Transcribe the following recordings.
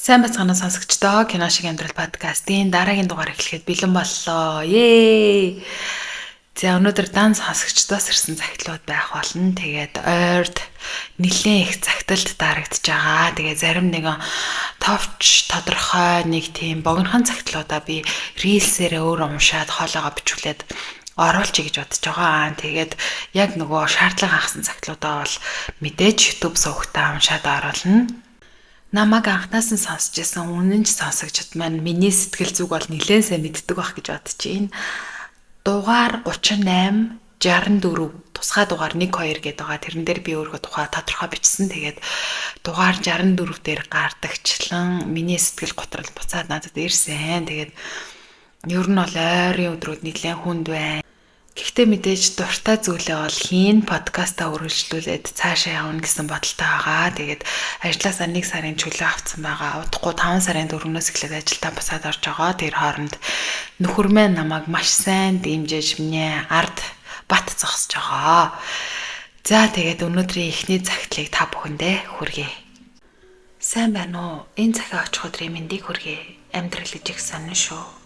Сайн байцгаана уу сонсогчдоо. Кино шиг амьдрал подкастын дараагийн дугаар эхлэхэд бэлэн боллоо. Ее. За, өнөөдөр дан сонсогчдоос ирсэн захидлууд байх болно. Тэгээд ойрд нэлээд их захидалд дарагдж байгаа. Тэгээ зарим нэгэн товч, тодорхой нэг тийм богинохон захидлуудаа би reels ээрээ өөр уншаад, хоолойгоо бичүүлээд оруулчих гэж бодож байгаа. Тэгээд яг нөгөө шаардлага хангасан захидлуудаа бол мэдээж YouTube сувагтаа уншаад оруулна. Намайг анхнаас нь сонсч байсан үнэнч сонсогчид маань миний сэтгэл зүг бол нэлээд сайн мэддэг байх гэж бодож байна. Дугаар 38 64, тусгай дугаар 1 2 гэдэг байгаа. Тэрэн дээр би өөрөө тухай тодорхой бичсэн. Тэгээд дугаар 64 дээр гардагчлан миний сэтгэл готрол буцаад надад ирсэн. Тэгээд ер нь бол ойрын өдрүүд нэлээд хүнд байна. Гэхдээ мэдээж дуртай зүйлээ бол хийн, подкастаа үргэлжлүүлээд цаашаа явна гэсэн бодолтой байгаа. Тэгээд ажлаасаа нэг сарын чөлөө авцсан байгаа. Удахгүй 5 сарын 4-өөс эхлээд ажилдаа буцаад орж байгаа. Тэр хооронд нөхөр маань намайг маш сайн дэмжиж, миний ард бат зогсож байгаа. За, тэгээд өнөөдрийн эхний захидлыг та бүхэндээ хүргэе. Сайн байна уу? Энэ захиа очих өдрийн мэндийг хүргэе. Амьдрал гэж их сонин шүү.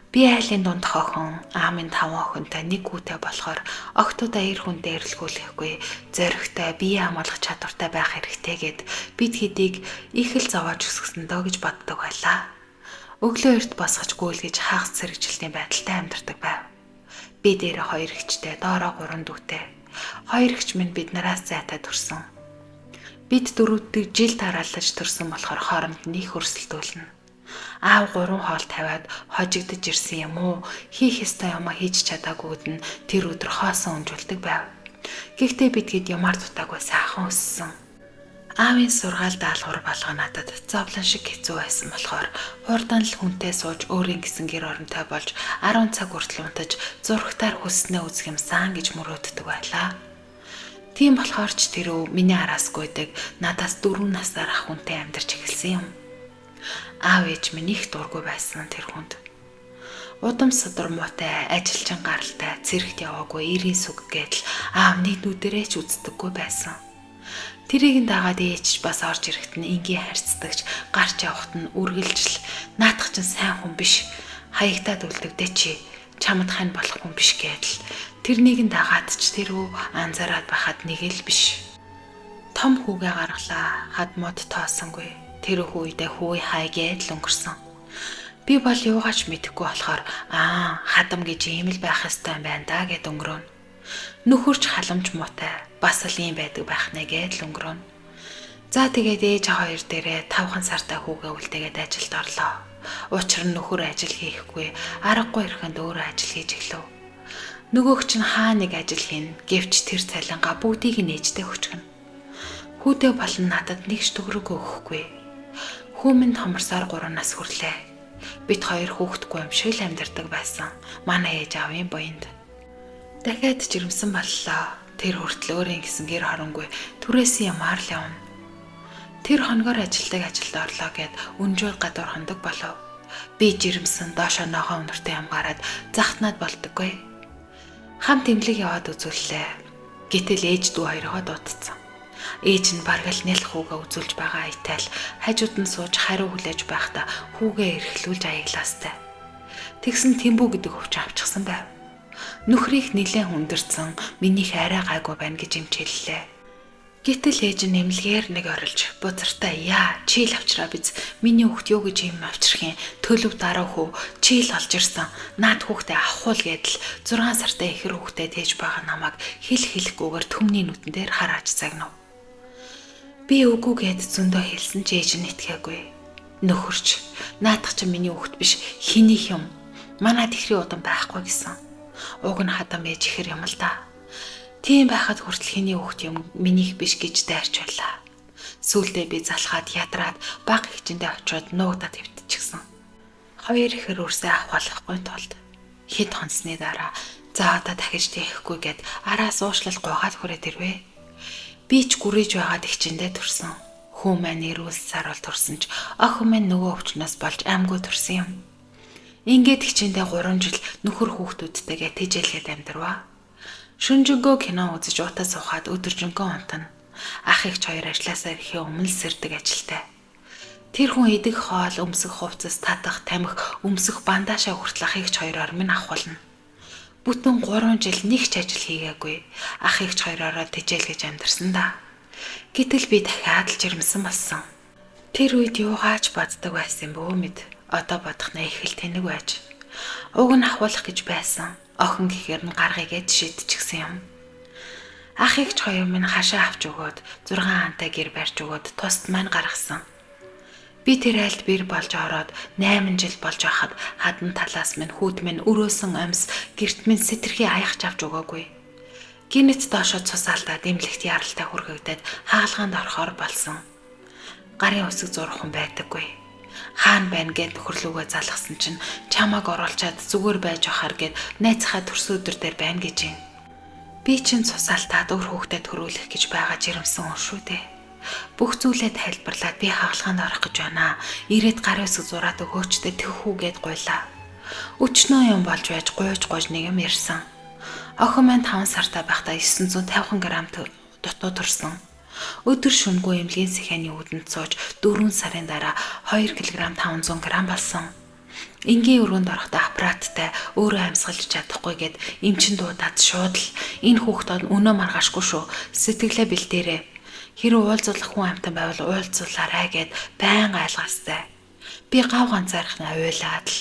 Би айлын дунд хохин, аамын таван охинтой нэг хүүтэй болохоор охидоо эр хүнтэй эрэлхүүлэхгүй, зоригтой, бие хамгаалах чадвартай байх хэрэгтэй гээд бид хэдийг их л зовоож өсгөсөн дөө гэж боддог байлаа. Өглөө эрт босгож гүйлгэж, хагас сэргэжилтийн байдалтай амьдардаг байв. Би дээр хоёр эгчтэй, доороо гурван дүүтэй. Хоёр эгч минь бид нараас зайтай төрсөн. Бид дөрөвдөг жил тараалаж төрсөн болохоор хооронд нь их өрсөлдөөлнө. Аав гурван хоол тавиад хожигдож ирсэн юм уу? Хийх ёстой юмаа хийж чадаагүйд нь тэр өдөр хоосон өнжүүлдэг байв. Гэхдээ бид хэд юмар дутаагүй сайхан өссөн. Аавын сургаал даалгавар болгоо надад зовлон шиг хэцүү байсан болохоор хурдан л хүнтэй сууж, өөрийн гэсэн гэр оронтой болж, 10 цаг хүртэл унтаж, зурагтаар хүссэнээ үзэх юмсан гэж мөрөөддөг байлаа. Тийм болохоор ч тэрөө миний араас гүйдэг надаас 4 насаар ах хүнтэй амьдарч эхэлсэн юм. Аав ээж минь их дургүй байсан тэр хүнд. Удам судар муутай, ажилчин гаралтай, цэрэгт яваагүй, эрийн сүг гэдэл аав нэг нүдэрээ ч үздэггүй байсан. Тэрийг нь дагаад ээж бас орж ирэхэд нь энгийн харьцдагч, гарч явахад нь үргэлжил "Наадах чинь сайн хүн биш. Хаягтаад үлдэвдэ чи. Чамд хань болох хүн биш" гэдэл. Тэрнийг нь дагаад ч тэр үү анзаараад байхад нэг л биш. Том хүүгээ гаргалаа. Хад мод тоосонгүй. Тэр үедээ хүү хай гэдэл өнгөрсөн. Би бол юугаач мэдэхгүй болохоор "Аа, хадам гэж ийм л байх ёстой юм байна да" гэд өнгөрөөнө. Нөхөрч халамж муутай, бас л ийм байдаг байх нэ гэдэл өнгөрөөнө. За, тэгээд ээж хоёр дээрээ 5 сартай хүүгээ үлдээгээд ажилд орлоо. Учир нь нөхөр ажил хийхгүй, аргагүй ирэхэнд өөрөө ажил хийж эхлэв. Нөгөөх чинь хаа нэг ажил хийнэ. Гэвч тэр цалингаа бүгдийг нь ээжтэй өчгөнө. Хүүдээ болон надад нэг ч төгрөг өгөхгүй. Хүү минь томорсоор 3 нас хүрлээ. Бид хоёр хүүхэдгүй юм шиг л амьдардаг байсан. Манай ээж аавын буянд. Дахиад жирэмсэн боллоо. Тэр хүртэл өөрийн гэсэн гэр хоронгүй, түрээсэн юмар л явна. Тэр хоногор ажилдаг ажилд орлоо гэд өнжөөр гадуур хондог болов. Би жирэмсэн, доошоо ногоон үнэртэй юм гараад захтнаад болдоггүй. Хамт эмнэлэг яваад үзүүллээ. Гэтэл ээж дүү хоёроо дуудсан. Ээж нь бараг л нялх хүүгээ үзүүлж байгаа аятайл хажууд нь сууж хариу хүлээж байхдаа хүүгээ эрхлүүлж аяглаастай. Тэгсэн тэмбүү гэдэг өвчин авчихсан байв. Нөхрийг нилээн хүндэрсэн, минийх арай гайгүй байна гэж эмчиллээ. Гэтэл ээж нь эмнэлгээр нэг орилж бузартай "Яа, чи л авчраа биз, миний хүүхд юу гэж юм авчрах юм, төлөв дараа хөө чи л олж ирсэн, наад хүүхдээ авах уу" гэдэл 6 сартай ихэр хүүхдээ тээж байгаа намайг хэл хэлэхгүйгээр түмний нүдэн дээр харааж загнав. Би үгүй гэд зөндөө хэлсэн ч ээж нь итгээгүй. Нөхөрч "Наадах чинь миний хүүхэд биш, хэнийх юм. Манай тэхрийн удам байхгүй" гэсэн. Уг нь хадам ээж ихэр юм л да. Тийм байхад хүртэл хэний хүүхэд юм, минийх биш гэж дайрч байлаа. Сүүлдээ би залхаад, ядраад, баг эгчэндээ очиод нуугдаад хэвтчихсэн. Хоёр ихэр үрсээ авах болохгүй тулд хэд хонсны дараа "За, одоо дахиж тийхгүй" гэд араас уушлал гуйгаад хүрээд ирвэ. Би ч гүрийж байгаад эгчэндээ төрсөн. Хүү маань эрүүл саруул төрсөн ч охин маань нөгөө өвчнөөс болж амгүй төрсөн юм. Ингээд эгчэндээ 3 жил нөхөр хүүхдүүдтэйгээ тэжээлгээд амьдарваа. Шөнөжингөө кино үзэж уутаа суухад өдөржингөө унтана. Ах эгч хоёр ажлаасаа ирэхээ өмнө сэрдэг ажилтай. Тэр хүн идэх хоол, өмсөх хувцас, татах, тамхи, өмсөх бандаашаа хүртэл ах эгч хоёроор минь авахулна. Бүтэн 3 жил нэг ч ажил хийгээгүй. Ах эгч хоёроороо тэжээлгэж амьдарсан да. Гэтэл би дахиад л жирэмсэн болсон. Тэр үед юугаач боддог байсан бөө мэд. Одоо бодох нь их л тэнэг байж. Уг нь ахуулах гэж байсан. Охин гэхээр нь гаргая гэж шийдчихсэн юм. Ах эгч хоёр минь хашаа авч өгөөд 6 хаантай гэр барьж өгөөд тусад маань гаргасан. Би тэр айлд бэр болж ороод 8 жил болж байхад хадан талаас минь хүүд минь өрөөсөн амьс гэрт минь сэтэрхий аягч авч өгөөгүй. Гинэт доошо цус алдаад эмнэлэгт яралтай хүргэгдээд хаалгаанд орохоор болсон. Гарын үсэг зурх хүн байдаггүй. Хаана байна гэд нөхөрлүүгөө залгасан чинь чамааг оруулчаад зүгээр байж байхаар гэд найзхаа төрсөн өдөр дээр байна гэж юм. Би чинь цус алдаад өөр хүүхдэд төрүүлэх гэж байгаа жирэмсэн хүн шүү дээ. Бүх зүйлээ тайлбарлаад би хаалгаанд орох гэж байна. Ирээд гарын үсэг зураад өгөөчтэй тэх үү гэд гуйлаа. Өчнөө юм болж байж гуйж гуйж нэг юм ярьсан. Охин маань 5 сартай байхдаа 950 г дутуу төрсөн. Өдөр шөнөгүй эмнэлгийн сэхэний үүдэнд сууж 4 сарын дараа 2 кг 500 г болсон. Энгийн өрөөнд орохдоо аппараттай өөрөө амьсгалж чадахгүй гэд эмчин дуудаад шууд л энэ хүүхд өнөө маргаашгүй шүү. Сэтгэлээ бэлдээрэй. Хэрэг уулзуулах хүн амьтан байвал уулзуулаарай гэд байнга айлгаастай. Би гав ганцаархнаа уйлаад л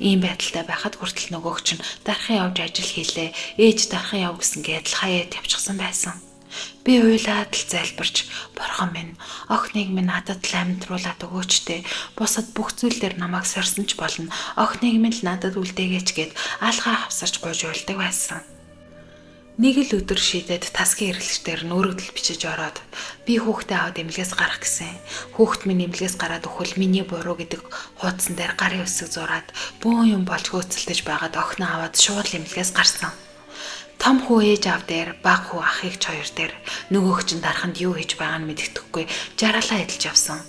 ийм байдалтай байхад хүртэл нөгөөх чинь дархан явж ажил хийлээ. Ээж дархан яв гэсэн гээд л хаяад явчихсан байсан. Би уйлаад л залбирч бурхан минь охиныг минь надад л амьдруулад өгөөч дээ. Бусад бүх зүйл дээр намайг сорьсон ч болно. Охиныг минь л надад үлдээгээч гэд алгаа хавсарч гуйж уйлдаг байсан. Нэг л өдөр шийдээд тасгийн эрхлэгчдэр нь өргөдөл бичиж ороод би хүүхдээ аваад эмнэлгээс гарах гэсэн. Хүүхд минь эмнэлгээс гараад өгвөл миний буруу гэдэг хуудсан дээр гарын үсэг зураад бөөн юм болж хөөцөлдөж байгаад охиноо аваад шууд эмнэлгээс гарсан. Том хүү ээж аав дээр, бага хүү ах эгч хоёр дээр нөгөөх чинь дарханд юу хийж байгааг нь мэддэхгүй жаргалаа эдэлж явсан.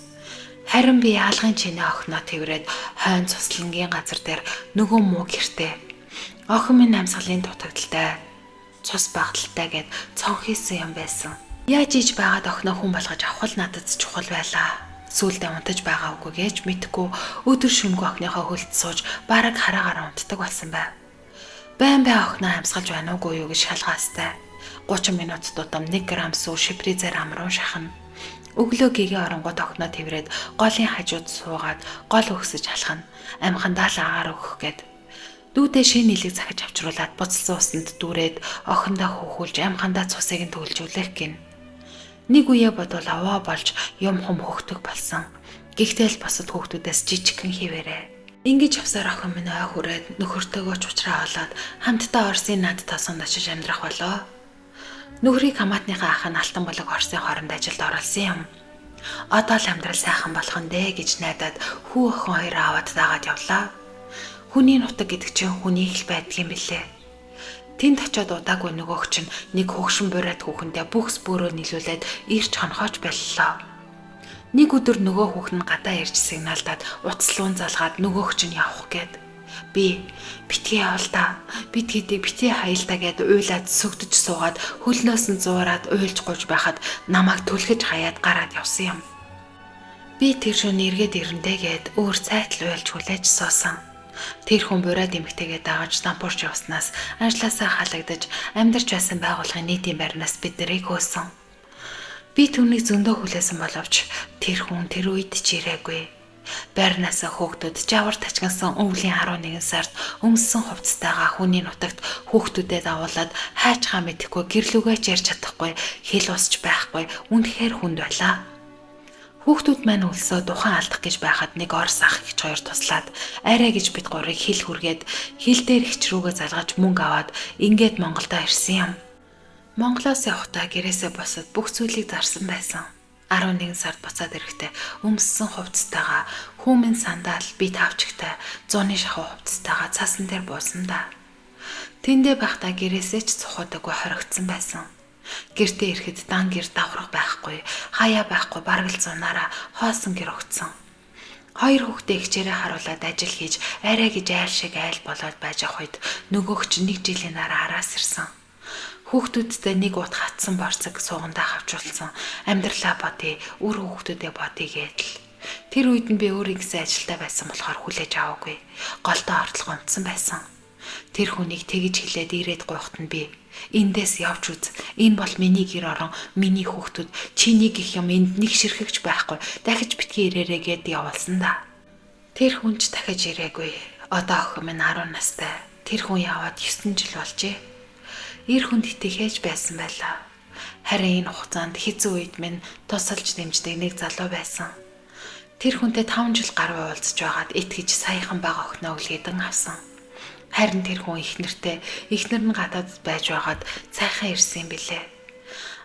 Харин би яалгын чинээ охиноо тэрвэрэд хойн цуслангийн газар дээр нөгөө муу гэртээ. Охин минь амьсгалын дутагдaltaй, цус багталтай гэд цонхийсэн юм байсан. Яаж иж байгаад охиноо хүн болгож авах л надад чухал байлаа. Сүүлдээ унтаж байгаа үгүй гэж мэдхгүй өдөр шөнөгүй охиныхоо хөлд сууж бараг хараагаараа унтдаг болсон байв. Байн бай охиноо амьсгалж байна уугүй юу гэж шалгаастай. 30 минут тутам 1 г сүү шипризээр амруу шахна. Өглөө гэгээ оронгууд охиноо тэрвэрэд голын хажууд суугаад гол өгсөж алхана. Амхандаа л агаар өгөх гээд. Дүүдээ шинэ нийлэг захиж авчруулад буцалсан усанд дүүрээд охиндоо хөөхүүлж амхандаа цусыг нь төгөлжүүлэх гин. Нэг үе бодвол аваа болж юм хум хөхтөг болсон. Гэхдээ л бусад хүүхдүүдээс жижигхэн хിവэрэ. Ингэж явсаар охин минь ой хүрээд нөхөртөөгөө ч уучраа олоод хамтдаа Оросын над тосонд очиж амьдрах болоо. Нөхрийг хамаатныхаа ах нь Алтан болог Оросын хооронд ажилд оруулсан юм. Одоо л амьдрал сайхан болох нь дээ гэж найдаад хүү охин хоёроо аваад дагаад явлаа. Хүний нутаг гэдэг чинь хүнийг л байдгийн билээ. Тэнд очиод удаагүй нөгөөх чинь нэг хөгшин буриад хүүхэндээ бүхс бөөрөө нийлүүлээд ирч хонхооч боллоо. Нэг өдөр нөгөө хүүхэн нь гадаа ирж сигналдаад утас луун залгаад нөгөөх чинь явах гээд. Би битгий явал та бит гэдгийг битгий хаял та гэд уйлаад сүгдэж суугаад хөлнөөс нь зуураад уйлж гуйж байхад намайг түлхэж хаяад гараад явсан юм. Би тэр шөнө эргээд ирэндээ гэд өөр цайтал уйлж хүлээж суусан. Тэр хүн буриад эмэгтэйгээ дагаж дампуурч явснаас ажлаасаа халагдаж амьдарч байсан байгууллагын нийтийн байрнаас бид нарыг хөөсөн. Би түүнийг зөндөө хүлээсэн боловч тэр хүн тэр үед ч ирээгүй. Байрнаасаа хөөгдөд жавар тачигнасан өвлийн 11 сард өмссөн хувцастайгаа хүний нутагт хүүхдүүдэд дагуулад хайчгаа мэдэхгүй гэрлүүгээ ч ярьж чадахгүй хэл усч байхгүй үнэхээр хүнд байлаа. Хүүхдүүд маань өлсөө тухайн алдах гэж байхад нэг орс ах эгч хоёр туслаад арай гэж бид гурыг хил хүргээд хил дээр эгч рүүгээ залгаж мөнгө аваад ингээд Монголдо ирсэн юм. Монголоос явахдаа гэрээсээ босод бүх зүйлийг зарсан байсан. 11 сард буцаад ирэхдээ өмссөн хувцастайгаа хүмүүн сандал би тавчигтай зууны шахуу хувцастайгаа цаасан дээр буусан да. Тэндээ байхдаа гэрээсээ ч цухуудаггүй хоригдсан байсан. Гэртээ ирэхэд дан гэр давхрах байхгүй, хаяа байхгүй бараг л зунаараа хоосон гэр огцсон. Хоёр хүүхдээ эгчээрээ харуулад ажил хийж арай гэж айл шиг айл болоод байж явах үед нөгөөх чинь нэг жилийн дараа араас ирсэн. Хүүхдүүдтэй нэг ут хатсан борцог суугандаа хавчулсан. Амьдралаа бодъё, үр хүүхдүүдээ бодъё гэдэл. Тэр үед нь би өөр ингэсэн ажилдаа байсан болохоор хүлээж аваагүй. Голдоо ортол гомдсон байсан. Тэр хүнийг тэгж хэлээд ирээд гуйхад нь би эндээс явж үз. Энэ бол миний гэр орон, миний хүүхдүүд, чиний гих юм энд нэг ширхэгч байхгүй. Дахиж битгий ирээрэй гэд явуулсан да. Тэр хүн ч дахиж ирээгүй. Одоо охин минь 10 настай. Тэр хүн яваад 9 жил болжээ. Эр хүнд итгэхэж байсан байлаа. Харин энэ хугацаанд хэцүү үед минь тусалж дэмждэг нэг залуу байсан. Тэр хүнтэй 5 жил гаруй уулзж байгаад итгэж саяхан бага охиноо үлгээдэн авсан. Харин тэр хүн их нэртэй, эхнэр нь гадаадд байж байгаад сайхан ирсэн юм билээ.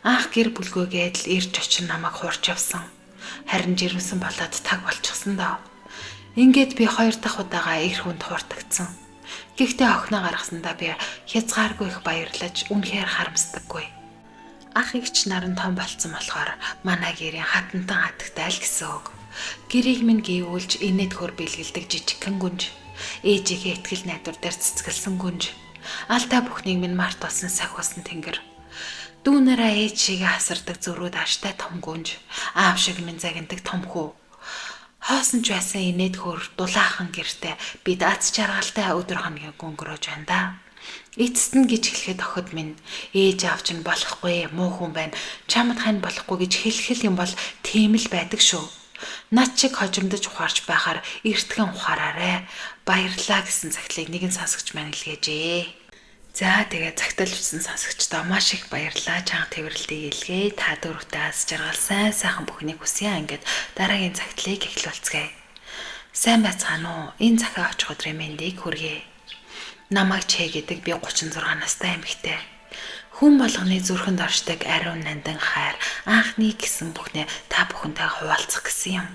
Анх гэр бүлгүйгээд л ирж очин намайг хуурч явсан. Харин жирэмсэн болоод таг болчихсон доо. Ингээд би хоёр дахь удаага эр хүнд хууртагдсан. Гэхдээ охиноо гаргасандаа би хязгааргүй их баярлаж үнэхээр харамсдаггүй. Ах эгч нар нь том болцсон болохоор манай гэрийн хатантан хатагтай л гэсэн үг. Гэрийг минь гийгүүлж инээд хөр бэлгэлдэг жижигхэн гүнж. Ээжийнхээ итгэл найдвар дээр цэцгэлсэн гүнж. Алтай бүхнийг минь март болсон сахиусан тэнгэр. Дүүнэрээ ээж шигээ хасардаг зөрүүд аштай том гүнж. Аав шиг минь загиндаг том хүү. Хоосон ч байсан инээд хөр дулаахан гэрте бид аз жаргалтай өдөр хоногийг өнгөрөөж байна да. Эцэст нь гэж хэлэхэд охид минь ээж аав чинь болохгүй муу хүн байна. Чамд хань болохгүй гэж хэлэх юм бол тийм л байдаг шүү. Над чиг хожимдож ухаарч байхаар эртгэн ухаараарэ. Баярлалаа гэсэн цагтлыг нэгэн сонсогч маань илгээжээ. За тэгээ цагтал бичсэн сонсогчдоо маш их баярлалаа. Чанга тэрвэрлтийг илгээе. Та дөрөвтэй аз жаргал сайн сайхан бүхнийг хүсье. Ингээд дараагийн цагтлыг эхлүүлцгээе. Сайн байцгаана уу? Энэ захиа очих өдрийн мэндийг хүргэе. Намайг Чэ гэдэг би 36 настай эмэгтэй. Хүн болгоны зүрхэнд оршдог ариун нандин хайр анхны гэсэн бүхнээ та бүхэнтэй хуваалцах гэсэн юм.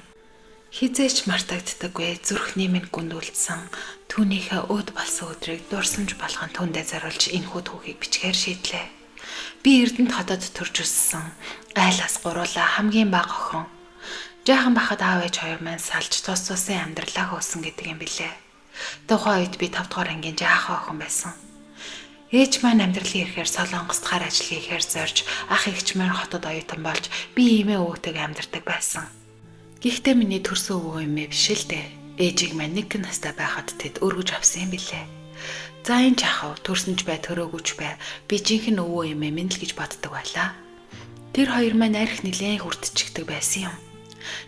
Хизээч мартагддаггүй зүрхний минь гүнд үлдсэн түүнийхээ өөд болсон өдрийг дурсамж болгон түүндээ зориулж энэхүү түүхийг бичгээр шийдлээ. Би Эрдэнэт хотод төрж өссөн. Айлаас гуруулаа хамгийн бага охин. Жаахан байхад аав ээж хоёр маань салж тус тусын амьдралаа хөөсөн гэдэг юм билээ. Тухайн үед би 5 дугаар ангийн жаахан охин байсан. Ээж маань амьдралын ирэхээр Солонгост хар ажил хийхээр зорж, ах эгч маань хотод оюутан болж, би иймээ өвөтэйг амьдардаг байсан. Гэхдээ миний төрсөн өвөө эмээ биш л дээ. Ээжийг маань нэг настай байхад тэд өргөж авсан юм билээ. За энэ ч ахав төрсөн ч бай төрөөгүй ч бай би жинхэнэ өвөө эмээ минь л гэж боддог байлаа. Тэр хоёр маань арх нилээн хүртчихдэг байсан юм.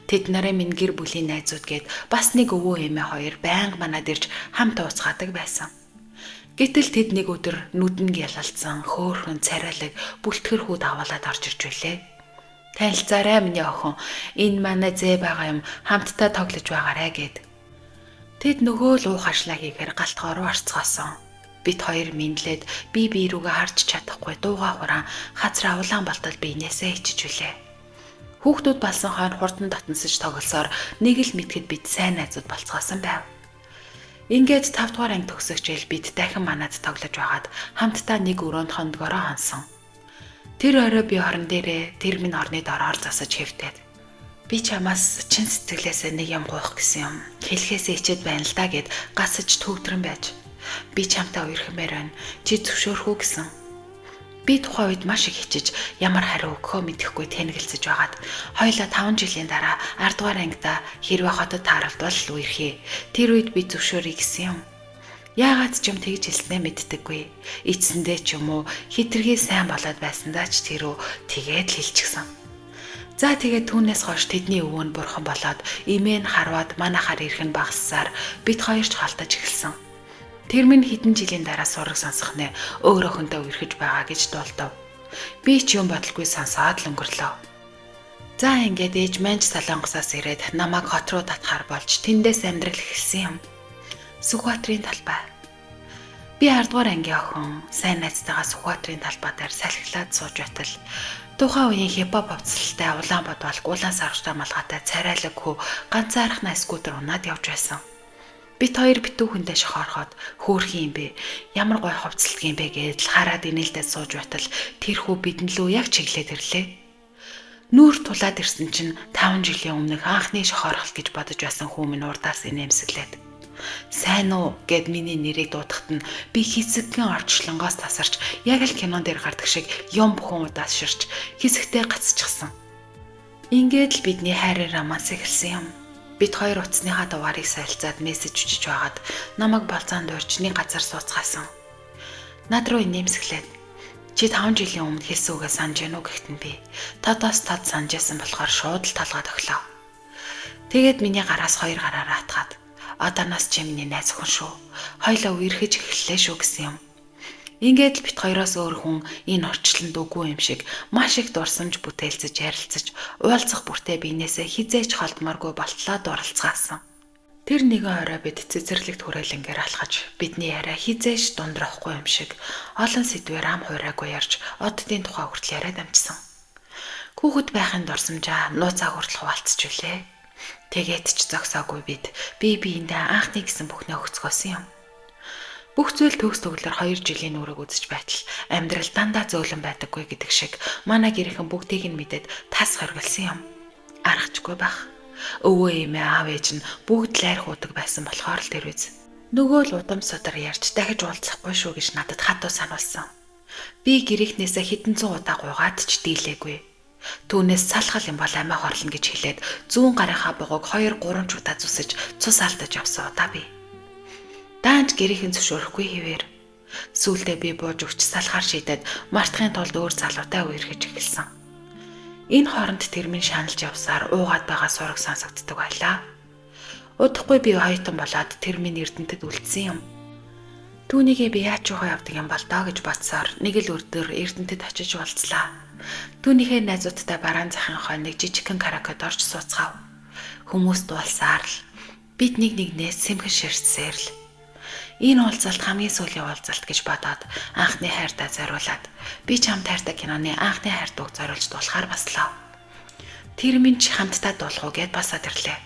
Тэд нарын минь гэр бүлийн найзууд гээд бас нэг өвөө эмээ хоёр байнга манад ирж хамт ууцгаадаг байсан. Гэтэл тэд нэг өдөр нүдэн ялалцсан хөөхөн царайлаг бүлтгэр хүүд аваалаад орж ирж байлээ. Танилцаарай миний охин. Энэ манай зээ байгаа юм хамтдаа тоглож байгаарэ гэд. Тэд нөгөө л уух ажлаа хийхээр галтгоо руу орцгоосон. Бид хоёр минлээд би бие рүүгээ харж чадахгүй дууга хураан хазраа улаан болтол биенээсээ ичиж үлээ. Хүүхдүүд болсон хойно хурдан дотносож тоглосоор нэг л мэдхэд бид сайн найзууд болцгоосон байв. Ингээд 5 дугаар анги төгсөх жил бид дахин манад тоглож байгаад хамтдаа нэг өрөөнд хондгороо хонсон. Тэр орой би орон дээрээ тэр минь орны дороор засаж хэвтээд би чамаас чин сэтгэлээсээ нэг юм гуйх гэсэн юм. Хэлхээсээ ичээд байна л да гэд гасаж төвдрэн байж. Би чамтай үерхэмээр байна. Чи зөвшөөрөх үү гэсэн. Би тухайн үед маш их хичээж ямар хариу өгөхөө мэдэхгүй тэнэгэлзэж байгаад хоёлаа 5 жилийн дараа 10 дугаар ангида хэрвээ хотод тааралдвал үерхье. Тэр үед би зөвшөөрье гэсэн юм. Яагаад ч юм тэгж хэлснээ мэддэггүй. Эцсэндээ ч юм уу хитрхи сайн болоод байсандаа ч тэр үү тэгээд л хэлчихсэн. За тэгээд түүнээс хойш тэдний өвөө нь бурхан болоод эмээ нь харваад манайхаар ирэх нь багассаар бид хоёр ч халтаж эхэлсэн. Тэр минь хэдэн жилийн дараа сураг сонсох нэ өөр охинтой үерхэж байгаа гэж дуулдав. Би ч юм бодлогүй сонсоод л өнгөрлөө. За ингээд ээж маань ч Солонгосоос ирээд намайг хот руу татхаар болж тэндээс амьдрал эхэлсэн юм. Сүхбаатарын талбай. Би 10 дугаар ангийн охин сайн найзтайгаа Сүхбаатарын талбай дээр салхилаад сууж байтал тухайн үеийн хипхоп хувцалтай улаан бодвол улаан сарвчтай малгайтай царайлаг хүү ганцаархнаа скутер унаад явж байсан. Бит хоёр битүү хүндээ шохоорхоод хөөрхөн юм бэ? Ямар гоё хувцалдаг юм бэ гэдэл хараад инээлдээ сууж байтал тэр хүү бидэн лүү яг чиглээд ирлээ. Нүүр тулаад ирсэн чинь 5 жилийн өмнөх анхны шохоорхол гэж бодож байсан хүү минь урдаас инээмсэглээд сайн уу гэд миний нэрийг дуудахад нь би хэсэгхэн орчлонгоос тасарч яг л кинон дээр гардаг шиг юм бүхэн удаас ширч хэсэгтээ гацчихсан. Ингээд л бидний хайрын романс эхэлсэн юм. Бид хоёр утасныхаа дугаарыг солилцоод мессеж өчөж байгаад намайг болзоонд урьж нэг газар сууцгаасан. Над руу инээмсэглээд чи 5 жилийн өмнө хэлсэн үгээ санаж байна уу гэхэд нь би тодоос тод санаж байсан болохоор шууд л толгой тохилоо. Тэгээд миний гараас хоёр гараараа атгаад одооноос чи миний найз хүн шүү. Хоёлоо үерхэж эхэллээ шүү гэсэн юм. Ингээд л бит хоёроос өөр хүн энэ орчлонд үгүй юм шиг маш их дурсамж бүтээлцэж ярилцаж уулзах бүртээ биенээсээ хизээч холдмооргүй болтлоо дурлцгаасан. Тэр нэгэн орой бид цэцэрлэгт хүрээлэнгээр алхаж бидний яриа хизээч дундрохгүй юм шиг олон сэдвээр ам хуурайгүй ярьж оддын тухай хүртэл яриад амжсан. Хүүхэд байхын дурсамжаа нууцаа хүртэл хуваалцж үлээ. Тэгээд ч зогсоогүй бид бие биендээ анхны гэсэн бүхнээ өгцгөөсөн юм. Бүх зүйл төгс төгөлөр 2 жилийн үүрэг үзэж байтал амьдрал дандаа зөөлөн байдаггүй гэдэг шиг манай гэрийнхэн бүгдийг нь мэдээд тас хоригдсан юм. Аргачгүй байх. Өвөө эмээ аав ээж нь бүгд л айрх уудаг байсан болохоор л тэр үз. Нөгөө л удам судар ярьж дахиж уулзахгүй шүү гэж надад хатуу сануулсан. Би гэрийнхнээсээ хэдэн зуун удаа гуйгаад ч дийлээгүй. Түүнээс салхал юм бол амиа хорлоно гэж хэлээд зүүн гарынхаа бугуйг 2 3 ч удаа зүсэж цус алдаж явсан удаа би. Даанч гэрийнхэн зөвшөөрөхгүй хэвээр. Сүүлдээ би бууж өгч салахаар шийдээд мартахын тулд өөр залуутай үерхэж эхэлсэн. Энэ хооронд тэр минь шаналж явсаар уугаад байгаа сураг сонсогддог байлаа. Удахгүй би оюутан болоод тэр минь Эрдэнэтэд үлдсэн юм. Түүнийгээ би яаж юухаа явдаг юм бол доо гэж бодсоор нэг л өдөр Эрдэнэтэд очиж уулзлаа. Түүнийхээ найзуудтай бараан захын хойно нэг жижигхэн караокед орж сууцгаав. Хүмүүс дуулсаар л бид нэг нэгнээс сэмхэн ширтсээр л энэ уулзалт хамгийн сүүлийн уулзалт гэж бодоод анхны хайртаа зориулаад би чамд хайртай киноны анхны хайр дууг зориулж дуулахаар баслаа. Тэр минь ч хамтдаа дуулах уу гэд басаад ирлээ.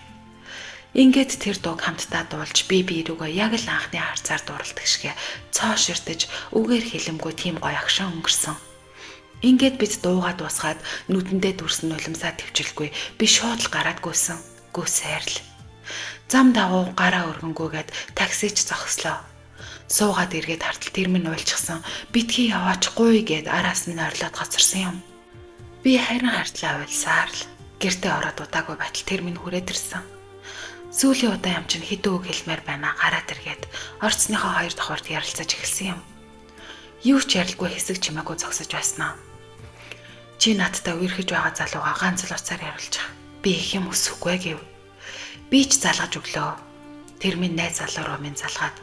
Ингээд тэр дууг хамтдаа дуулж би рүүгээ яг л анхны харцаар дууралдаг шигэ цоо ширтэж үгээр хэлэмгүй тийм гоё агшин өнгөрсөн. Ингээд бид дуугаа дуусгаад нүдэндээ дүрсэн нулимсаа төвчлгүй би шууд л гараад гүйсэн. Гүйсээр л. Зам дагуу гараа өргөнгүйгээд таксич зогслоо. Суугаад эргээд хартал тэр минь уйлчихсан. Битгий яваач гуй гэд араас минь орлоод гоцорсон юм. Би харин хартлаа уйлсаар л гэртээ ороод удаагүй байтал тэр минь хүрээд ирсэн. Сүүлийн удаа юм чинь хэдэн үг хэлмээр байна гараад эргээд орцсныхоо хоёр давхарт ярилцаж эхэлсэн юм. Юу ч ярилгүй хэсэг чимээгүй зогсож байснаа. Чи надтай үерхэж байгаа залуугаа ганц л уцаар яриулчих. Би их юм өсөхгүй гэв. Би ч залгаж өглөө. Тэр минь найз залуу руу минь залгаад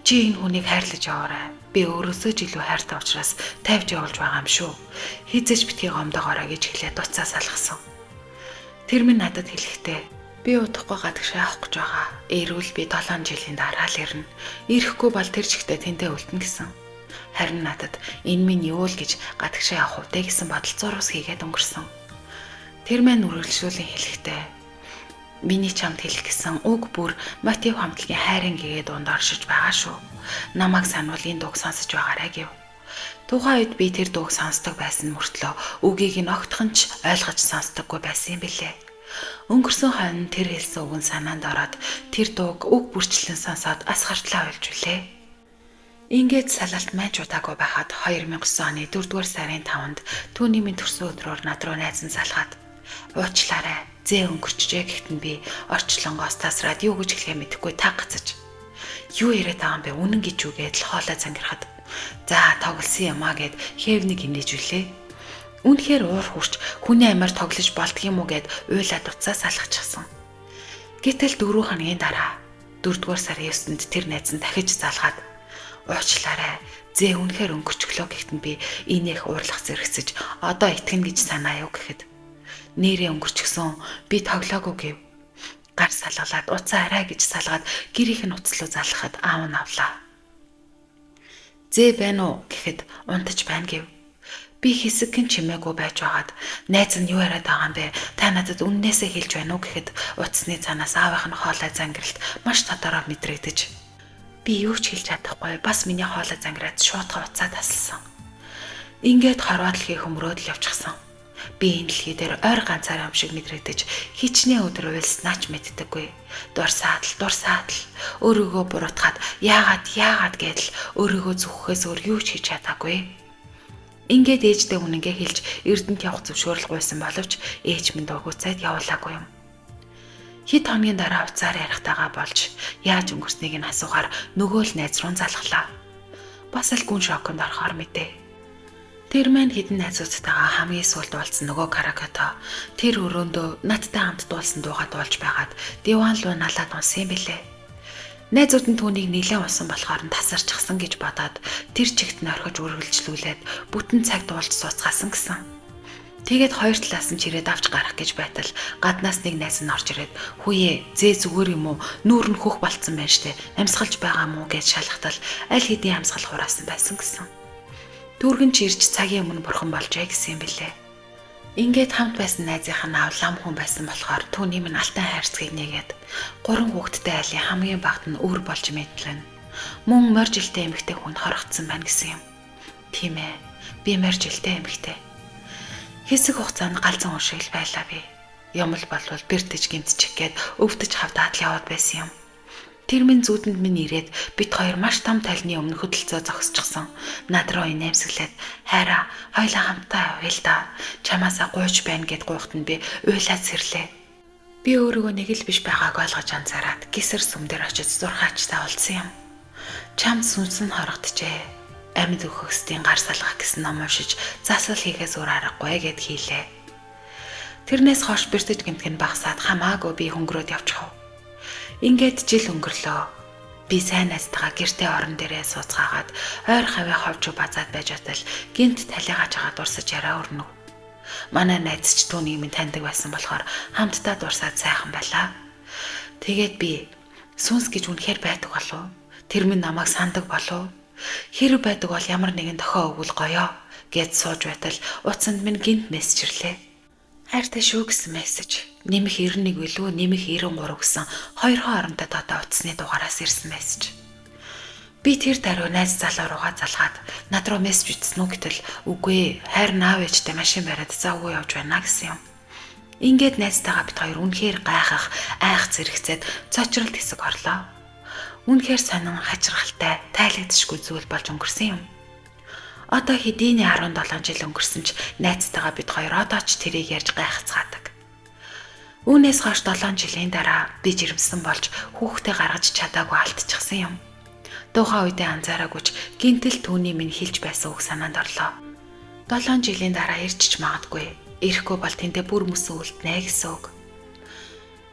чи энэ хүнийг хайрлаж яваарай. Би өөрөөсөө ч илүү хайртай учраас тавьж явуулж байгаа юм шүү. Хизээч битгий гомдоогоорой гэж хэлээд уцаа салгасан. Тэр минь надад хэлэхдээ би удахгүй гадагшаа авах гэж байгаа. Эрүүл би 7 жилийн дараа л ирнэ. Ирэхгүй бол тэр чигтээ тэнтэй үлдэнэ гэсэн. Харин надад энэ минь юу л гэж гадагшаа явах уу те гэсэн бодол зурус хийгээд өнгөрсөн. Тэр минь үргэлжлүүлэн хэлэхдээ миний чамд хэлэх гэсэн үг бүр мотив хамтлагийн хайрын гэгээ дунд оршиж байгаа шүү. Намайг сануул энэ дууг сонсож байгаарай гэв. Тухайн үед би тэр дууг сонсдог байсан мөртлөө үгийг нь огтхон ч ойлгож сонсдоггүй байсан юм билээ. Өнгөрсөн хойно тэр хэлсэн үг нь санаанд ороод тэр дууг үг бүрчлэн сонсоод ас гартлаа уйлж үлээ. Ингээд салалт майж удаагүй байхад 2009 оны 4-р сарын 5-нд түүний минь төрсөн өдрөөр над руу найз нь салгаад уучлаарай зээ өнгөрчжээ гэхэд нь би орчлонгоос тасраад юу гэж хэлэхээ мэдэхгүй таг гацаж юу яриад байгаа юм бэ үнэн гэж юу гэдэл хоолой зангирахад за тоглосон юм а гэд хэв нэг инээж үлээ. Үнэхээр уур хурч хүний амиар тоглож болдго юм уу гэд уйлаад уцаа салгачихсан. Гэтэл 4 хоногийн дараа 4-р сарын 9-нд тэр найз нь дахиж залгаад уучлаарай зээ үнэхээр өнгөрчглөө гэхэд нь би инех уурлах зэрэгсэж одоо итгэнэ гэж санаа юу гэхэд нэрээ өнгөрчихсөн би тоглоагүй гэв. Гар салгалаад уцаа арай гэж салгаад гэрийнх нь уцлуу залхахад аав нь авлаа. Зээ байна уу гэхэд унтаж байна гэв. Би хэсэгхэн чимээгүй байж байгаад найз нь юу яриад байгаа юм бэ? Та надад үннээсээ хэлж байна уу гэхэд утасны цаанаас аавынх нь хоолой зангиралт маш тодороо мэдрэгдэж би юу ч хэлж чадахгүй бас миний хоолой зангираад шуутга уцаа тасалсан. Ингээд хорвоо дэлхий хөмрөөд л явчихсан. Би энэ дэлхий дээр ойр ганцаараа юм шиг мэдрэгдэж хичнээн өдөр уйлснаа ч мэддэггүй. Дурсаад л өөрийгөө буруутгаад яагаад гэдэл өөрийгөө зүхэхээс өөр юу ч хийж чадаагүй. Ингээд ээждээ үнэнгээ хэлж Эрдэнэт явах зөвшөөрөл гуйсан боловч ээж минь дуугуйцаад явуулаагүй юм. Хэд хоногийн дараа уцаар ярихтайгаа болж яаж өнгөрснийг нь асуухаар нөгөө л найз руу залглаа. Бас л гүн шоконд орохоор мэдээ. Тэр маань хэдэн найзуудтайгаа хамгийн сүүлд уулзсан нөгөө каракото тэр өрөөндөө надтай хамт дуулсан дуугаа дуулж байгаад диван руу налаад унсан юм билээ. Найзууд нь түүнийг нэлээд унсан болохоор нь тасарчихсан гэж бодоод тэр чигт нь орхиж үргэлжлүүлээд бүтэн цаг дуулж сууцгаасан гэсэн. Тэгээд хоёр талаас нь чирээд авч гарах гэж байтал гаднаас нэг найз нь орж ирээд хүүе зээ зүгээр юм уу, нүүр нь хөх болцсон байна штэ, амьсгалж байгаа мó гэж шалгатал аль хэдийн амьсгал хураасан байсан гэсэн. Дүүргэн ч ирж цагийн өмнө бурхан болжээ гэсэн юм билээ. Ингээд хамт байсан найзынх нь аав лам хүн байсан болохоор түүний минь алтан хайрцгийг нэгээд 3 хүүхэдтэй айлын хамгийн багт нь өвөр болж мэдлэн. Мөн морь жилтэй эмэгтэй хүн хорогдсон байна гэсэн юм. Тийм ээ. Би морь жилтэй эмэгтэй. Хэсэг хугацаанд галзан хүн шиг л байлаа би. Юм л болвол бэртэж гимтчих гээд өвдөж хавдаад л яваад байсан юм. Тэр минь зүүдэнд минь ирээд бит хоёр маш том талны өмнө хөдөлцөө зогсчихсон. Над руу инээмсэглээд хайраа хоёлаа хамтдаа явъя л да. Чамаасаа гуйж байна гэд гуйхад нь би уйлаад сэрлээ. Би өөрийгөө нэг л биш байгааг ойлгож анзаараад гисэр сүм дээр очиж зурхаачтай уулзсан юм. Чамд сүнс нь хорогджээ. Амьд өгөхстийн гар салгах гэсэн ном уншиж засал хийхээс өөр аргагүй гэд хийлээ. Тэрнээс хойш бэртэж гэмтэх нь багасаад хамаагүй би хөнгөрөөд явчихв. Ингээд жил өнгөрлөө. Би сайн найзтайгаа гэртээ орон дээрээ сууцгаагаад ойр хавийн ховж базаад байж байтал гинт талигааж байгаа дурсаж яриа өрнөв. Манай найз ч түүнийг минь таньдаг байсан болохоор хамтдаа дурсаад сайхан байлаа. Тэгээд би сүнс гэж үнэхээр байдаг болов? Тэр минь намайг сандаг болов? Хэрэг байдаг бол ямар нэгэн дохио өгвөл гоёо гэд сууж байтал утсанд минь гинт мессеж ирлээ. Хайртай шүү гэсэн мессеж. Нэмэх 91 билүү нэмэх 93 гэсэн хоёрхон оронтой тоотой утасны дугаараас ирсэн мессеж. Би тэр даруй найз залуу руугаа залгаад над руу мессеж бичсэн үү гэтэл үгүй хайр аав ээжтэй машин бариад завгүй явж байна гэсэн юм. Ингээд найзтайгаа бит хоёр үнэхээр гайхах, айх зэрэгцээд цочролт хэсэг орлоо. Үнэхээр сонин хачирхалтай, тайлагдшгүй зүйл болж өнгөрсөн юм. Одоо хэдийний 17 жил өнгөрсөн ч найзтайгаа бид хоёр одоо ч тэрийг ярьж гайхацгаадаг. Үүнээс хойш 7 жилийн дараа би жирэмсэн болж хүүхдээ гаргаж чадаагүй алдчихсан юм. Тухайн үедээ анзаараагүй ч гинтэл түүний минь хэлж байсан үг санаанд орлоо. 7 жилийн дараа ирж ч магадгүй. Ирэхгүй бол тэндээ бүр мөсөн үлднэ гэсэн үг.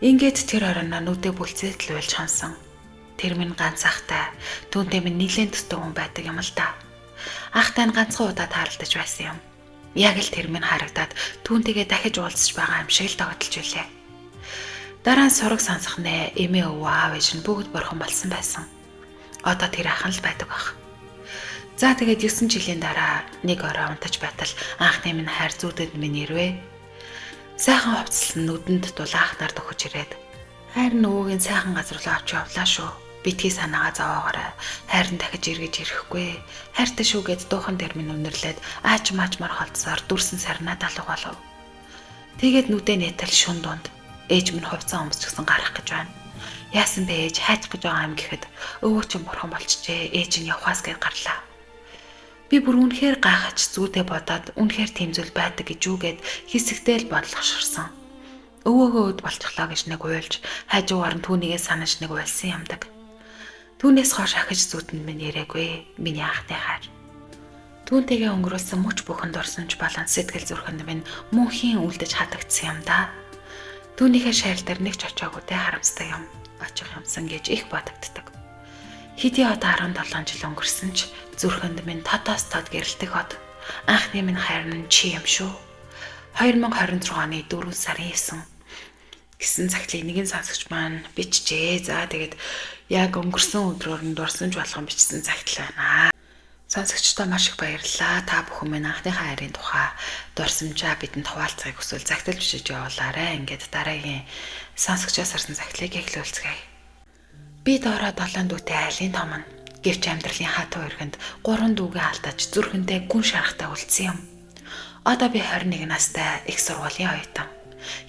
Ингээд тэр оройноо нүдэ бүлцээд л уйлж хонсон. Тэр минь ганц ахтай, түүнтэй минь нилээн төстэй хүн байдаг юм л да. Ахтай нь ганцхан удаа тааралдаж байсан юм. Яг л тэр минь харагдаад түүнтэйгээ дахиж уулзч байгаа юм шиг л догдолж билээ. Дараа нь сураг сонсох нэ эмээ өвөө аав ээж нь бүгд бурхан болсон байсан. Одоо тэр ах нь л байдаг байх. За тэгээд 9 жилийн дараа нэг орой унтаж байтал анхны минь хайр зүүдэд минь ирвэ. Сайхан хувцалсан нүдэнд дулаахнаар дөхөж ирээд хайр нөгөөгийн сайхан газар руу авч явлаа шүү. Битгий санаагаа зовоогоорой. Хайр нь дахиж эргэж ирэхгүй. Хайртай шүү гэд дуухан дээр минь үнэрлээд аач маачмар холдсоор дүрсэн сарнаа далуг болов. Тэгээд нүдэ нээтэл шүн дунд ээж минь хувцас өмсчихсэн гарах гэж байна. Яасан бэ ээж, хайчих гэж байгаа юм гэхэд өвөө чинь бурхан болчихжээ. Ээж нь явхаас гээд гарлаа. Би бүр үнэхээр гайхаж зүйдээ бодоод үнэхээр тийм зүйл байдаг гэж юу гэд хэсэгтэй л бодлох ширсэн. Өвөөгөө өд болчихлоо гэж нэг уйлж, хажуугаар нь түүнийгээ санаж нэг уйлсан юмдаг. Түүнээс хойш ахиж зүүтэнд минь ирээгүй. Миний анхны хайр. Түүнтэйгээ өнгөрүүлсэн мөч бүхэн дурсамж болон сэтгэл зүрхэнд минь мөнхийн үлдэж хатагдсан юм да. Түүнийхээ шарил дээр нэг ч очиагүй те харамсдаг юм. Очих юмсан гэж их бодогддог. Хэдий одоо 17 жил өнгөрсөн ч зүрхэнд минь тодоос тод гэрэлтэх хот. Анхны минь хайр нь чи юм шүү. 2026 оны 4 сарын 9 гэсэн цагтлыг нэгэн сонсогч маань бичжээ. За тэгээд яг өнгөрсөн өдрөөр нь дурсамж болгон бичсэн цагтл байна. Сонсогчдоо маш их баярлалаа. Та бүхэн минь анхныхаа хайрын тухай дурсамжаа бидэнд хуваалцахыг хүсвэл загтал бичиж явуулаарай. Ингээд дараагийн сонсогчоос харсан загтлыг эхлүүлцгээе. Би доороо 7 дүүтэй айлын том нь. Гэвч амьдралын хатуу эргэнд 3 дүүгээ алдаж зүрхэндээ гүн шарахтай үлдсэн юм. Одоо би 21 настай их сургуулийн оюутан.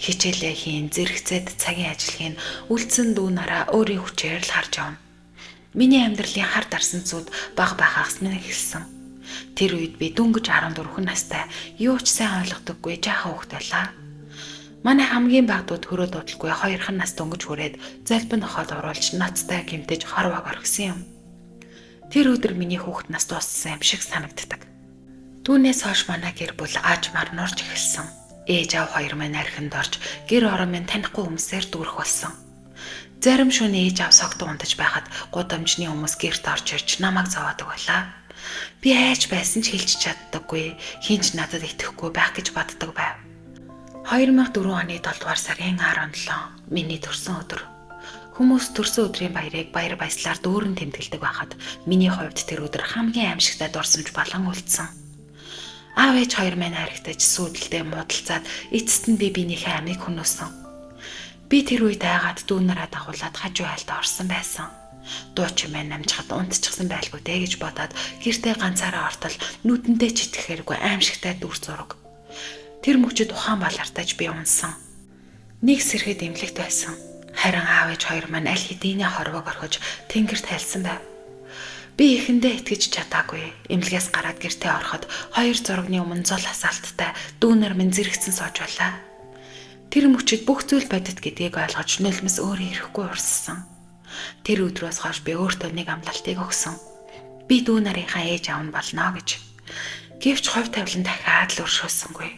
Хичээлээ хийн, зэрэгцээд цагийн ажил хийн, үлдсэн дүү нараа өөрийн хүчээр л харж явна. Миний амьдралын хар дарсан зүуд баг байхаас минь эхэлсэн. Тэр үед би дөнгөж 14 настай юу ч сайн ойлгодоггүй жаахан хүүхэд байлаа. Манай хамгийн бага дүү төрөө дуудалгүй хоёрхан нас дөнгөж хүрээд золбин нохоод оруулж ноцтой гэмтэж хорвоог орхисон юм. Тэр өдөр миний хүүхэд нас дууссан юм шиг санагддаг. Түүнээс хойш манай гэр бүл аажмаар нурж эхэлсэн. Ээж аав хоёр маань архинд орж гэр орон минь танихгүй хүмүүсээр дүүрэх болсон. Зарим шөнө ээж аав согтун унтаж байхад гудамжны хүмүүс гэрт орж ирж намайг зовоодог байлаа. Би айж байсан ч хэлж чаддаггүй, хэн ч надад итгэхгүй байх гэж боддог байв. 2004 оны 7 дугаар сарын 17 миний төрсөн өдөр. Хүмүүс төрсөн өдрийн баярыг баяр баясгалаар дүүрэн тэмдэглэдэг байхад миний хувьд тэр өдөр хамгийн аимшигтай дурсамж болон үлдсэн. Аав ээж хоёр маань харигтаж сүйдэлдээ муудалцаад эцэст нь би биенийхээ амийг хөнөөсөн. Би тэр үед айгаад дүү нараа дагуулад хажуу айлд орсон байсан. Дуучин маань намжихад унтчихсан байлгүй дээ гэж бодоод гэртээ ганцаараа ортол нүдэндээ ч итгэхээргүй аимшигтай дүр зураг. Тэр мөчид ухаан балартаж би унсан. Нэг сэрхэд эмнэлэгт байсан. Харин аав ээж хоёр маань аль хэдийнэ хорвоог орхиж тэнгэрт хайлсан байв. Би эхэндээ итгэж чадаагүй. Эмнэлгээс гараад гэртээ ороход хоёр зурагны өмнө зул асаалттай дүүнер минь зэрэгцэн сууж байлаа. Тэр мөчид бүх зүйл бодит гэдгийг ойлгож нулимс өөрөө ирэхгүй урссан. Тэр өдрөөс хойш би өөртөө нэг амлалтыг өгсөн. Би дүү нарынхаа ээж аав нь болно гэж. Гэвч хувь тавилан дахиад л өршөөсөнгүй.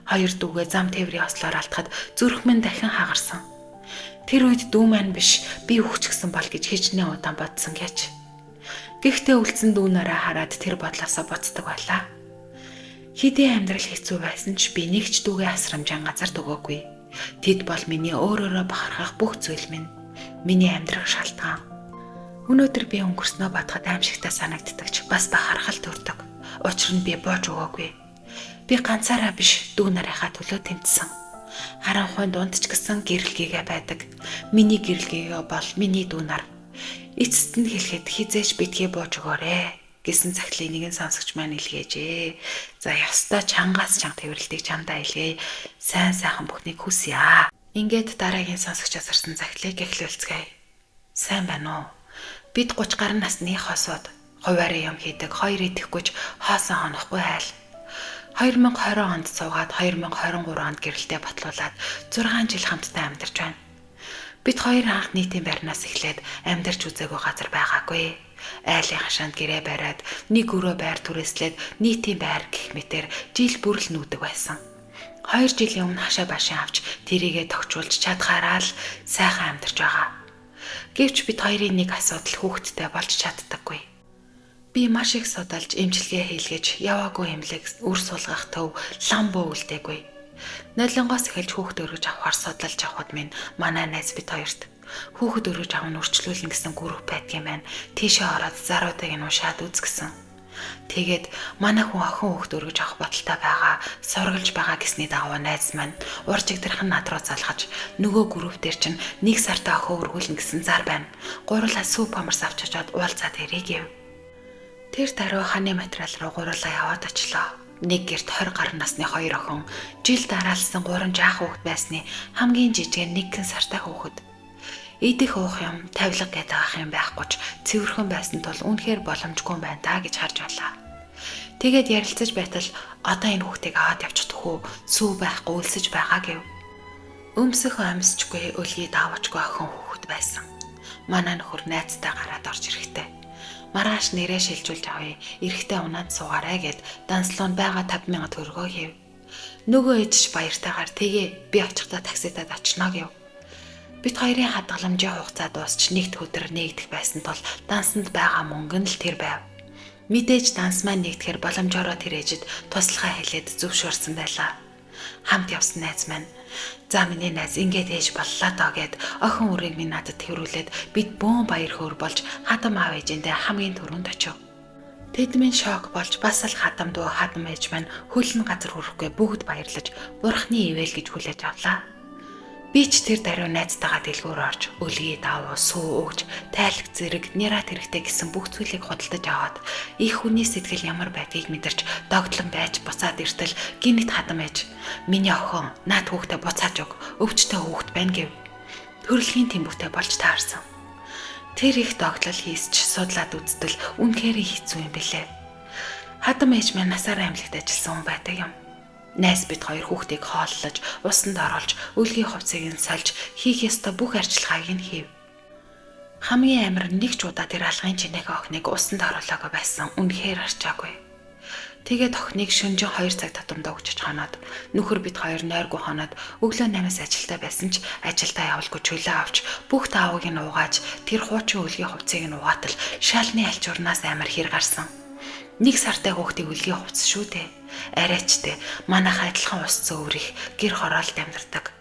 Хоёр дүүгээ зам тээврийн ослоор алтахад зүрх минь дахин хагарсан. Тэр үед дүү маань биш би үхчихсэн бол гэж хичнээн удаан бодсон гэж. Гэхдээ үлдсэн дүү нараа хараад тэр бодлоосоо буцдаг байлаа. Хэдий амьдрал хэцүү байсан ч би нэг ч дүүгээ асрамжаан газар төгөөгүй. Тэд бол миний өөрөөрөө бахархах бүх зүйл минь. Миний амьдрах шалтгаан. Өнөөдөр би өнгөрснөө бодоход аимшигтай санагддаг ч бас бахархал төрдөг. Учир нь би бууж өгөөгүй. Би ганцаараа биш дүү нарынхаа төлөө тэмцсэн. Харанхуй дунд ч гэсэн гэрэлгээгээ байдаг. Миний гэрэлгээгээ бол миний дүү нар. Эцэст нь хэлэхэд хизээч битгий бууж өгөөрэй гэсэн захидлыг нэгэн сонсогч маань илгээжээ. За ёстой чангаас чанга тэрвэрлтийг чамдаа илгээе. Сайн сайхан бүхнийг хүсье. Ингээд дараагийн сонсогчоос ирсэн захидлыг эхлүүлцгээе. Сайн байна уу? Бид 30 гаруй насны хосууд хуваарь юм хийдэг, хоёр идэхгүй ч хоосон хонохгүй айл. 2020 онд суугаад 2023 онд гэрэлтэй батлуулаад 6 жил хамтдаа амьдарч байна. Бид хоёр анх нийтийн байрнаас эхлээд амьдарч үзээгүй газар байгаагүй. Айлын хашаанд гэрээ бариад нэг өрөө байр түрээслээд нийтийн байр гэх мэтэр жил бүр л нүүдэг байсан. 2 жилийн өмнө хашаа башин авч тэрийгэ тогтчулж чадхаараа л сайхан амьдарч байгаа. Гэвч бид хоёрын нэг асуудал хүүхэдтэй болж чаддаггүй. Би маш их судалж эмчилгээ хийлгэж яваагүй эмнэлэг үр сулгах төв лам бөө үлдээгүй. Нолонгоос эхэлж хүүхэд өргөж авахар судалж авахд минь манай найз бид хоёрт хүүхэд өргөж авах нь үрчлүүлнэ гэсэн групп байдгийн байна. Тийшээ ороод заруудыг нь уншаад үз гэсэн. Тэгээд манай хүн охин хүүхэд өргөж авах бодолтой байгаа, сургалж байгаа гэсний дагуу найз маань урж игдэрх нь над руу залгаж нөгөө групп дээр чинь нэг сартаа охин өргүүлнэ гэсэн зар байна. Гурлаа сүү памарс авч очоод уулзаад ирээ гэв. Тэр даруй ханы материал руу гурлаа яваад очлоо. Нэг герт 20 гаруй насны хоёр охин жил дараалсан 3 жаах хүүхэд байсны хамгийн жижиг нь нэгэн сартай хүүхэд. Идэх уух юм, тавилга гэдэг ах юм байхгүй ч цэвэрхэн байсан тул үнэхээр боломжгүй юм байна даа гэж харж байлаа. Тэгээд ярилцаж байтал одоо энэ хүүхдийг аваад явчих төхөө сүү байхгүй үлсэж байгаа гэв. Өмсөх амьсчгүй өлгий даавчгүй охин хүүхэд байсан. Манай нөхөр найзтай гараад орж ирэхтэй. Маргааш нэрээ шилжүүлж авъя. Эрэхтэй унаад суугаарай гэд данслуу нь байгаа 50,000 төгрөгөө хийв. Нөгөө ээж ч баяртайгаар тэгээ би очихдоо таксидад очно гэв. Бид хоёрын хадгаламжийн хугацаа дуусч нэгд өдөр нэгдэх байсан тул дансанд байгаа мөнгө нь л тэр байв. Мэдээж данс маань нэгдэхээр боломжоор тэр ээжид туслахаа хэлээд зөвшөөрсөн байлаа. Хамт явсан найз маань за миний найз ингээд ээж боллоо доо гэд охин үрийг минь надад тэрвэрлээд бид бөөн баяр хөөр болж хадам аав ээжиндээ хамгийн түрүүнд очив. Тэд минь шок болж бас л хадам дүү хадам ээж маань хөлн газар хүрэхгүй бүгд баярлаж бурхны ивэл гэж хүлээж авлаа. Би ч тэр даруй найзтайгаа дэлгүүр орж өлгий давуу сүү өгж тайлх зэрэг нэрат хэрэгтэй гэсэн бүх зүйлийг худалдаж аваад их хүний сэтгэл ямар байдгийг мэдэрч догтлон байж буцаад иртэл гинэт хадам ээж миний охин наад хүүхдээ буцааж өг өвчтэй хүүхэд байна гэв. Төрөлхийн тэмбүртэй болж таарсан. Тэр их догтлол хийсч судлаад үзтэл үнэхээр хэцүү юм билээ. Хадам ээж маань насаараа эмнэлэгт ажилласан хүн байдаг юм. Найз бид хоёр хүүхдийг хооллож, усанд оруулж, өлгийн хувцсыг нь сольж, хийх ёстой бүх арчилгааг нь хийв. Хамгийн амар нь нэг ч удаа тэр алгын чинээхэн охиныг усанд оруулаагүй байсан. Үнэхээр арчаагүй. Тэгээд охиныг шөнөжин 2 цаг татамдаа өгчөж хоноод нөхөр бид хоёр нойргүй хоноод өглөө 8-аас ажилдаа байсан ч ажилдаа явалгүй чөлөө авч бүх таавыг нь угааж тэр хуучин өлгийн хувцсыг нь угаатал шалны альчуурнаас амар хэр гарсан. Нэг сартай хүүхдийг өлгийн хувцас шүү дээ. Арайчтэй манайх адилхан ус зөөврих гэр хороолт амьдардаг.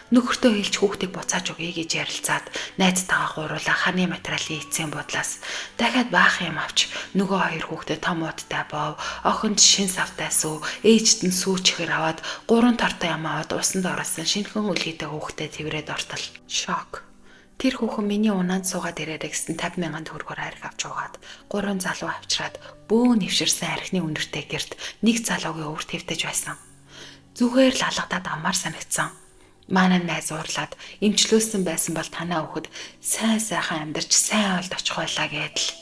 Нөхөртөө хэлж хүүхдийг буцааж өгье гэж ярилцаад найзтайгаа гуруулаа ханы материалын эцсийн бодлоос дахиад баахан юм авч нөгөө хоёр хүүхдэд том уудтай бов, охинд шин савтай сүү, ээжд нь сүү чихэр аваад 3 тортой юм аваад усанд оруулсан шинэхэн өлгийтэй хүүхдэд тэрврээд ортол. Шок. Тэр хүүхэн миний унаанд суугаад ирээрэй гэсэн 50 мянган төгрөгөөр арх авч уугаад 3 залуу авчраад бөөн нэвширсэн архины үнэртэй гэрт нэг залуугийн өвөр твдэж байсан. Зүгээр л алгадаад амаар санагдсан. Манай найз уурлаад эмчлүүлсэн байсан бол танаа өхөд сайн сайхан амьдарч сайн ойлд очих байлаа гэдэл.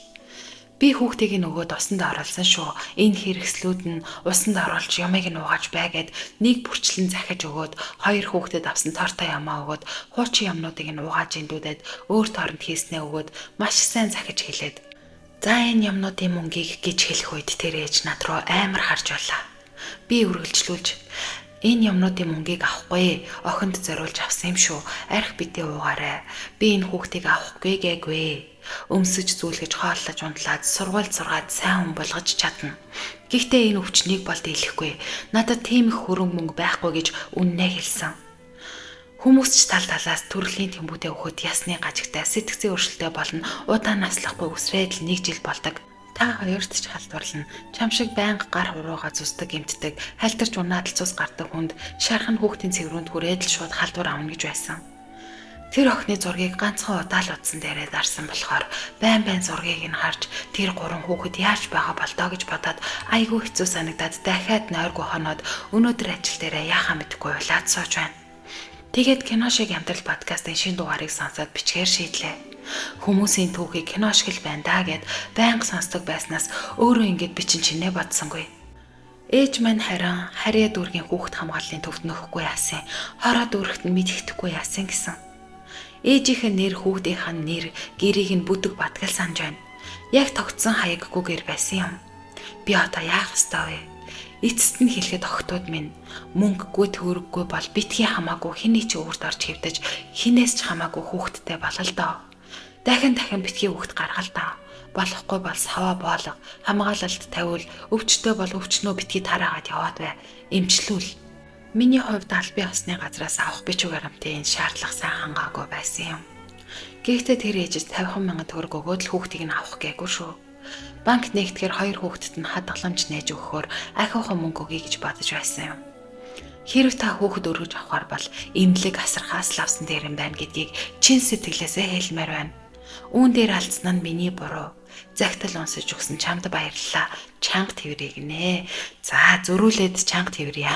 Би хүүхдийг нь өгөөд усанд оруулсан шүү. Энэ хэрэгслүүд нь усанд оруулж юмыг нь угааж бай гэд нэг бүрчлэн захиж өгөөд хоёр хүүхдэд авсан тортой ямаа өгөөд хуучин юмнуудыг нь угааж эндүүдээд өөр торонд хийснээ өгөөд маш сайн захиж хэлээд. За энэ юмнуудын мөнгийг гэж хэлэх үед тэр ээж над руу амар харж байлаа. Би үргэлжлүүлж энэ юмнуудын мөнгийг авахгүй охинд зориулж авсан юм шүү. Арх битээ уугаарай. Би энэ хүүхдийг авахгүй гээгүй. Өмсөж зүүлгэж хооллож унтлаад сургууль сургаад сайн хүн болгож чадна. Гэхдээ энэ өвчнийг бол дийлэхгүй. Надад тийм их хөрөнгө мөнгө байхгүй гэж үннээ хэлсэн. Хүмүүс ч тал талаас төрлийн тэмбүүдээ өгөхөд ясны гажигтай сэтгцийн өршөлтэй болно. Удаан наслахгүй үсрээд л нэг жил болдог. Та хоёрт ч халдварлана. Чам шиг байнга гар хурууга зүсдэг эмтдэг, халтарч унаад л цус гардаг хүнд шарх нь хүүхдийн цэврүүнд хүрээд л шууд халдвар авна гэж байсан. Тэр охины зургийг ганцхан удаа л утсан дээрээ дарсан болохоор байн байн зургийг нь харж тэр гурван хүүхэд яаж байгаа болдоо гэж бодоод айгүй хэцүү санагдаад дахиад нойргүй хоноод өнөөдөр ажил дээрээ яхаа мэдэхгүй улаад сууж байна. Тэгээд кино шиг амьдрал подкастын шинэ дугаарыг сонсоод бичгээр шийдлээ. Хүмүүсийн түүхийг кино шиг л байна даа гэд байнга сонсдог байснаас өөрөө ингэж бичин чинээ бодсонгүй. Ээж маань харин харьяа дүүргийн хүүхэд хамгааллын төвд нөхгүй яасан. Хороо дүүрэгт нь мэдхэхгүй яасан гэсэн. Ээжийнх нь нэр, хүүхдийнх нь нэр, гэрийг нь бүдэг батгал санаж байна. Яг тогтсон хаяггүй гэр байсан юм. Би одоо яах ёстой вэ? Эцэст нь хэлэхэд охтууд минь мөнгөгүй төгрөггүй бол битгий хамаагүй хэний ч өвөрт орж хэвдэж хинээс ч хамаагүй хүүхэдтэй болол доо. Дахин дахин битгий хүүхэд гаргал доо. Болохгүй бол саваа боолго, хамгаалалт тавиул, өвчтөө бол өвчнөө битгий тараагаад яваад бай. Эмчлүүл. Миний хувьд албан ёсны газраас авах бичвэр баримтын шаардлага сайн хангаагүй байсан юм. Гэхдээ тэр ээжээс 50 мянган төгрөг өгөөд л хүүхдийг нь авах гээгүй шүү. Банк нэгтгэхээр хоёр хүүхдэд нь хадгаламж нээж өгөхөөр ахиухан мөнгө өгье гэж бодож байсан юм. Хэрв та хүүхэд өргөж авахар бол эмнэлэг асархаас л авсан дээр юм байна гэдгийг чин сэтгэлээсээ хэлмээр байна. Үүн дээр алдсан нь миний буруу. Загтал унсаж өгсөн чамд баярлалаа. Чанга тэрвэрийг нэ. За зөрүүлээд чанга тэрвэрье.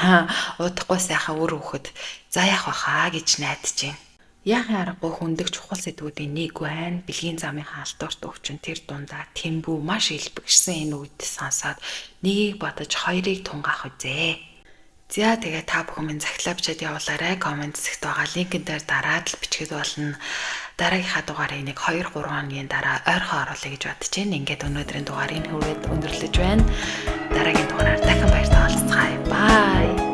Удахгүй сайхан үр өгөхөд за яах баха гэж найдаж байна. Яахын аргагүй хүндэх чухал сэдвүүдийн нэг байна. Бэлгийн замын халдварт өвчин тэр дундаа тэмбүү маш илбэгшсэн энэ үед сонсоод нэгийг бодож хоёрыг тунгаах үзээ. За тэгээ та бүхэн минь захидлаа бичээд явуулаарай. Коммент хэсэгт байгаа линкэн дээр дараад л бичгээд болно. Дараагийнхаа дугаарыг нэг 2-3 хоногийн дараа ойрхон оруулъя гэж бодож байна. Ингээд өнөөдрийн дугаар энэ хүрээд өндөрлөж байна. Дараагийн дугаараар дахин баяртай уулзцгаая. Bye.